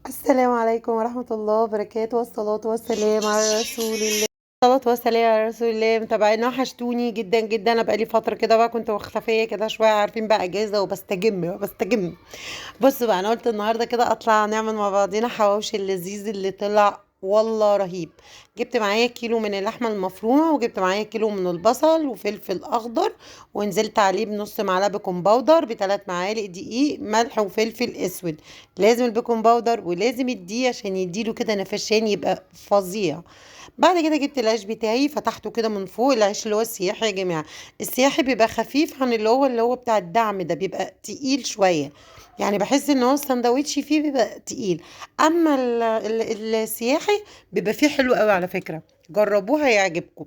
السلام عليكم ورحمة الله وبركاته، والصلاة والسلام على رسول الله. الصلاة والسلام على رسول الله. متابعينا وحشتوني جدا جدا. انا بقالي فترة كده بقى كنت مختفية كده شوية، عارفين بقى اجازة وبستجم بستجم. بصوا بقى، انا قلت النهاردة كده اطلع نعمل مع بعضينا حواوشي اللذيذ اللي طلع والله رهيب. جبت معايا كيلو من اللحمة المفرومة، وجبت معايا كيلو من البصل وفلفل اخضر، ونزلت عليه بنص معلقة baking powder، بثلاث معالق دقيق، ملح وفلفل اسود. لازم ال baking powder ولازم الدقيق عشان يديله كده نفشان يبقى فظيع. بعد كده جبت العيش بتاعي، فتحته كده من فوق. العيش اللي هو السياحي يا جماعة، السياحي بيبقى خفيف عن اللي هو بتاع الدعم ده، بيبقى تقيل شوية، يعني بحس ان هو السندوتش فيه بيبقى تقيل. اما السياحي بيبقى فيه حلو قوي على فكرة، جربوها هيعجبكم.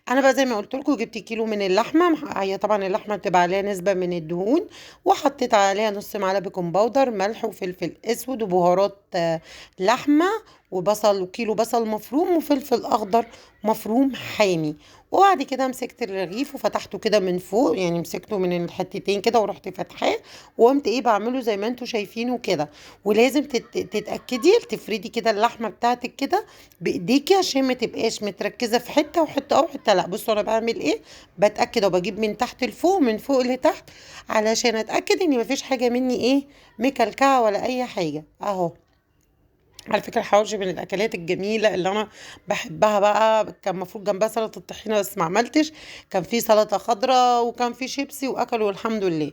انا بقى زي ما قلت لكم جبت كيلو من اللحمة، هي طبعا اللحمة بتبقى عليها نسبه من الدهون، وحطيت عليها نص معلقه baking powder، ملح وفلفل اسود وبهارات لحمه، وبصل، وكيلو بصل مفروم، وفلفل اخضر مفروم حامي. وبعد كده مسكت الرغيف وفتحته كده من فوق، يعني مسكته من الحتتين كده ورحت فاتحاه، وقمت ايه بعمله زي ما انتوا شايفينه كده. ولازم تتاكدي تفردي كده اللحمة بتاعتك كده بايديكي عشان ما تبقاش متركزه في حتة وحتة او حتة. لا بصوا انا بعمل ايه، بتاكد وبجيب من تحت لفوق ومن فوق لتحت علشان اتاكد ان مفيش حاجة مني ايه مكلكعه ولا اي حاجة. اهو على فكرة الحواوشي من الأكلات الجميلة اللي أنا بحبها. بقى كان المفروض جنبها سلطة الطحينة بس ما عملتش، كان في سلطة خضراء وكان في شيبسي وأكلوا والحمد لله.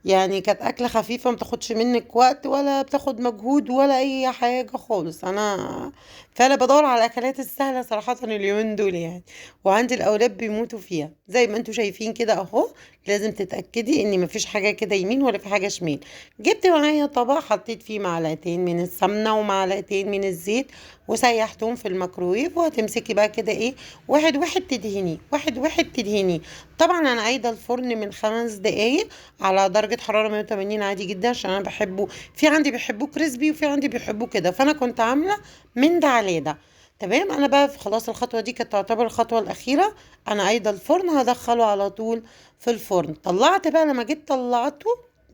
يعني كانت أكلة خفيفة ما بتاخدش منك وقت ولا بتاخد مجهود ولا أي حاجة خالص. أنا فعلا بدور على الأكلات السهلة صراحة اليومين دول يعني، وعندي الأولاد بيموتوا فيها زي ما انتوا شايفين كده أهو. لازم تتأكدي إن مفيش حاجة كده يمين ولا في حاجة شمال. جبت معايا طبق حطيت فيه معلقتين من السمنة ومعلقتين من الزيت وسيحتهم في الميكروويف، وهتمسكي بقى كده ايه واحد واحد تدهنيه، واحد واحد تدهنيه. طبعا انا عايدة الفرن من 5 دقايق على درجه حرارة 180 عادي جدا، عشان انا بحبه، في عندي بيحبوه crispy وفي عندي بيحبوه كده، فانا كنت عامله من ده على ده. تمام. انا بقى خلاص الخطوة دي كانت تعتبر الخطوة الاخيرة. انا عايدة الفرن، هدخله على طول في الفرن. طلعت بقى لما جيت طلعته،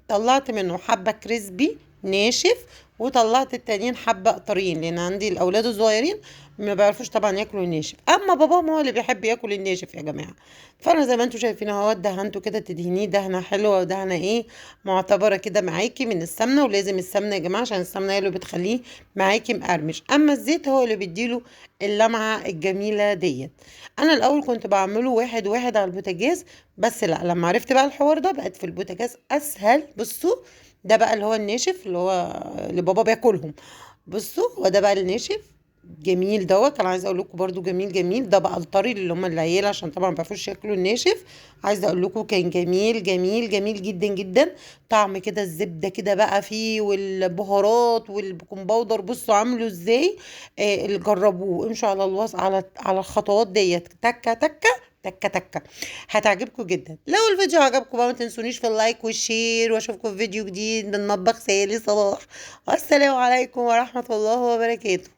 طلعت منه حبه crispy ناشف، وطلعت التانيين حبه طريين، لان عندي الاولاد الصغيرين ما بيعرفوش طبعا ياكلوا الناشف، اما باباهم هو اللي بيحب ياكل الناشف يا جماعة. فانا زي ما انتم شايفين اهو دهنته كده، تدهنيه دهنه حلوة ودهنه ايه معتبره كده معاكي من السمنة. ولازم السمنة يا جماعة عشان السمنة هي اللي بتخليه معاكي مقرمش، اما الزيت هو اللي بيديله اللمعة الجميلة ديت. انا الاول كنت بعمله واحد واحد على البوتاجاز، بس لا لما عرفت بقى الحوار ده بقت في البوتاجاز اسهل. بصوا ده بقى اللي هو الناشف اللي هو اللي بابا بياكلهم. بصوا هو ده بقى الناشف جميل دوت، انا عايزه اقول لكم برده جميل جميل. ده بقى الطري اللي هم العيال عشان طبعا ما بيعرفوش ياكلوا الناشف. عايزه اقول لكم كان جميل جميل جميل جدا جدا، طعم كده الزبدة كده بقى فيه والبهارات وال baking powder. بصوا عامله ازاي، اللي جربوه امشوا على الوصف على الخطوات ديت تكه تكه تكه تكه، هتعجبكم جدا. لو الفيديو عجبكم بقى ما تنسونيش في ال like وال share، واشوفكم في فيديو جديد من مطبخ سالي صلاح. والسلام عليكم ورحمة الله وبركاته.